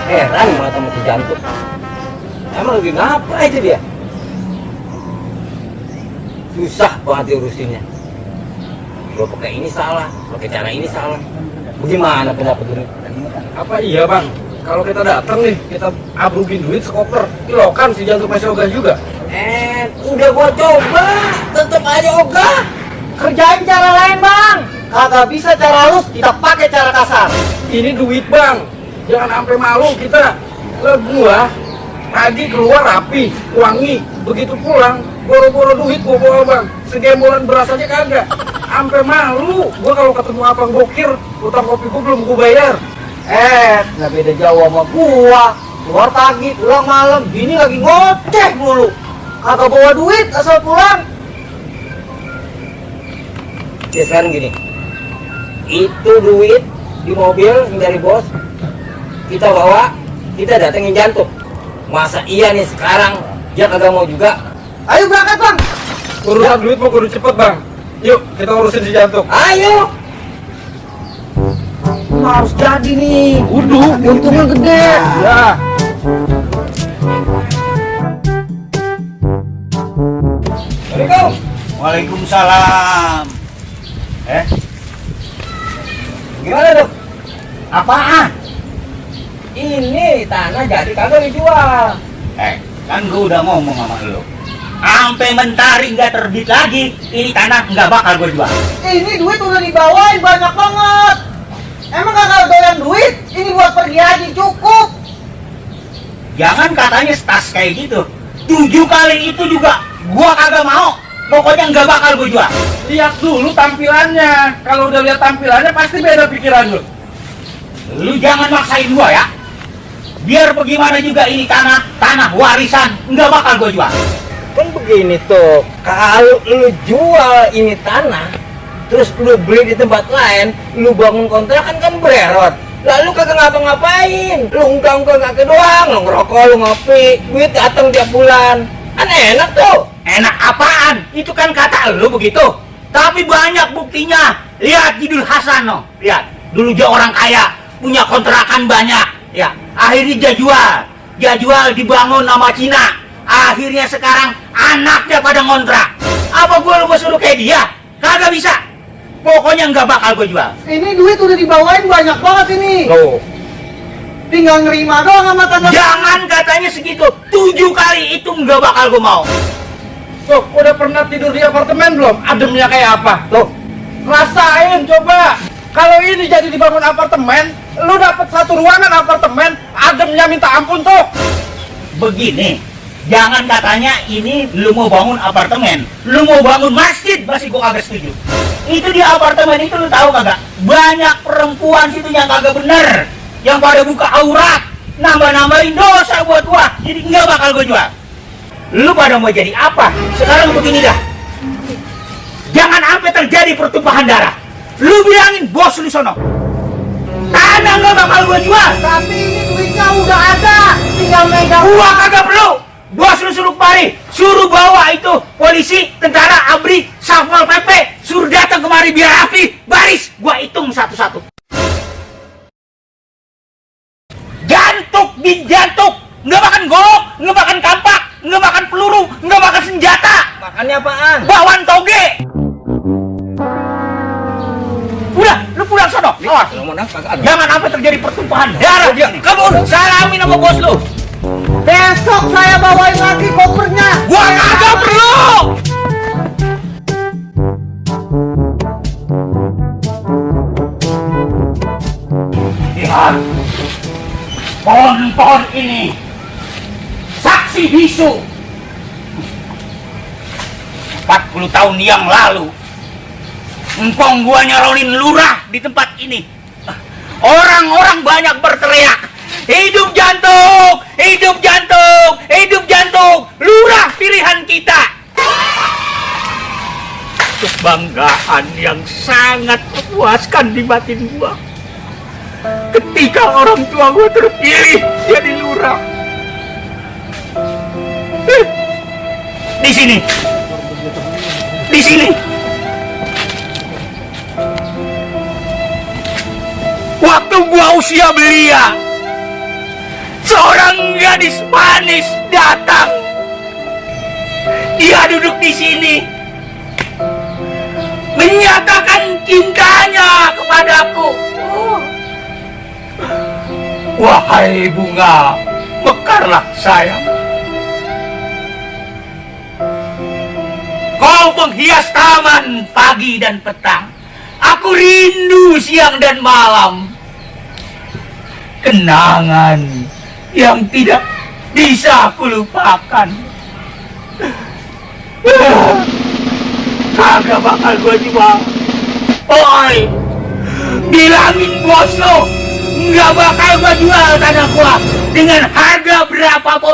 Heran malah sama si Jantung. Emang lagi ngapa aja dia? Susah banget diurusinnya. Kalau pakai ini salah, pakai cara ini salah. Bagaimana pendapat lu? Apa iya bang? Kalau kita datang nih, kita abrugin duit sekoper, ilokan si Jantung masih ogah juga. Udah gua coba, tetep aja ogah. Kerjain cara lain bang. Kagak bisa cara halus, kita pakai cara kasar. Ini duit bang, jangan sampai malu kita. Lah gua tadi keluar rapi, wangi, begitu pulang boro-boro duit gua bawa bang. Segembolan beras aja kagak. Sampai malu gua kalau ketemu abang bokir, utang kopi gua belum gua bayar. Nggak beda jauh sama gua. Keluar pagi, pulang malam, bini lagi ngoceh mulu. Kagak bawa duit, asal pulang. Ya sekarang gini, itu duit di mobil yang dari bos kita bawa, kita datengin Jantung. Masa iya nih sekarang dia kagak mau juga? Ayo berangkat bang. Urusan duit mau kudu cepet bang. Yuk kita urusin si Jantung. Ayo. Harus jadi nih. Untungnya gede. Ya. Assalamualaikum. Waalaikumsalam. Gimana dok? Apaan? Ini tanah jadi kagak dijual. Kan gue udah ngomong sama lo. Sampai mentari nggak terbit lagi, ini tanah nggak bakal gue jual. Ini duit udah dibawain banyak banget. Emang kagak doyan duit? Ini buat pergi haji cukup. Jangan katanya tas kayak gitu. 7 kali itu juga gua kagak mau. Pokoknya nggak bakal gue jual. Lihat dulu tampilannya. Kalau udah lihat tampilannya pasti beda pikiran lu. Lu jangan maksain gua ya. Biar bagaimana juga ini tanah warisan nggak bakal gue jual. Kan begini tuh, kalau lu jual ini tanah, terus lu beli di tempat lain, lu bangun kontrakan kan bererot. Lalu kagak ngapa-ngapain, lu unggah-unggah kaki doang, lu ngerokok, lu ngopi, duit datang tiap bulan. Kan enak tuh. Enak apaan? Itu kan kata lu begitu. Tapi banyak buktinya. Lihat Jidul Hasan no. Lihat, dulu dia orang kaya, punya kontrakan banyak. Ya, akhirnya dia jual. Dia jual dibangun nama Cina. Akhirnya sekarang anaknya pada ngontrak. Apa gua lu suruh kayak dia? Kagak bisa. Pokoknya nggak bakal gue jual. Ini duit udah dibawain banyak banget ini. Loh, Tinggal nerima doang sama tanda. Jangan katanya segitu. 7 kali itu nggak bakal gue mau. Tuh, udah pernah tidur di apartemen belum? Ademnya kayak apa? Tuh, rasain coba. Kalau ini jadi dibangun apartemen, lu dapat satu ruangan apartemen, ademnya minta ampun tuh. Begini, jangan katanya ini lu mau bangun apartemen, lu mau bangun masjid, masih gua kagak setuju. Itu di apartemen itu lu tahu kagak? Banyak perempuan situ yang kagak bener, yang pada buka aurat, nambah-nambahin dosa buat gua, jadi nggak bakal gua jual. Lu pada mau jadi apa? Sekarang begini dah, jangan sampai terjadi pertumpahan darah. Lu bilangin bos lu sono, tanah nggak bakal gua jual. Tapi ini duitnya udah ada. Tinggal megang. Gua kagak perlu. Bos lu suruh kemari, suruh bawa itu polisi, tentara, ABRI, Satpol PP, suruh datang kemari biar rapi, baris, gua hitung satu-satu. Jantuk di jantuk, nggak makan golok, nggak makan kampak, nggak makan peluru, nggak makan senjata. makannya apaan? Bawan toge. Udah, lu pulang sono. Awas, Lu menang kagak ada. jangan sampai terjadi pertumpahan darah. Kabur, salamin sama bos lu. Besok saya bawain lagi kopernya. Gua kagak perlu. Lihat, pohon-pohon ini saksi bisu. 40 tahun yang lalu, engkong gua nyalonin lurah di tempat ini. Orang-orang banyak berteriak, hidup Jantung, hidup Jantung, hidup Jantung, lurah pilihan kita. Kebanggaan yang sangat memuaskan di batin gua ketika orang tua gua terpilih jadi lurah. Di sini, di sini. Waktu gua usia belia, seorang gadis manis datang. Dia duduk di sini, menyatakan cintanya kepadaku. Wahai bunga, mekarlah sayang. Kau menghias taman pagi dan petang. Aku rindu siang dan malam. Kenangan yang tidak bisa aku lupakan. Kagak bakal gue jual. Oi, bilangin bos lo, nggak bakal gue jual tanah gua dengan harga berapapun.